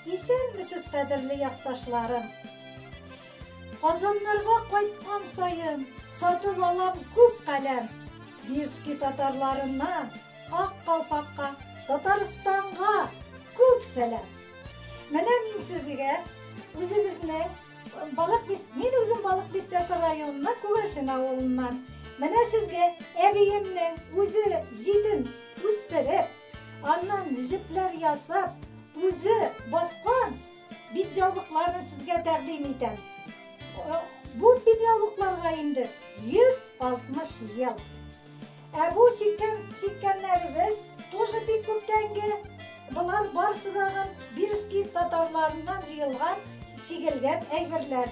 Исәнмесез, кадерле якташларым! Казаннарга кайткан саен сатып алам күп каләм. Бирский татарларыннан Ак калфакка, Татарстанга күп сәлам. Менә мин сезгә үзебезнең Балык бис, мин үзем Балык бистәсе районының Күгәрчен авылыннан. Менә сезгә әбиемнең үзе җитен үстереп, аннан җепләр ясап, үзе баскан битҗаулыкларын сезгә тәкъдим итәм. Бу битҗаулыкларга инде 160 ел. Ә бу чиккән чиккәннәребез тоже бик күптәнге. Болар барсы дагын Бирский татарларыннан җыелган, чигелгән әйберләр.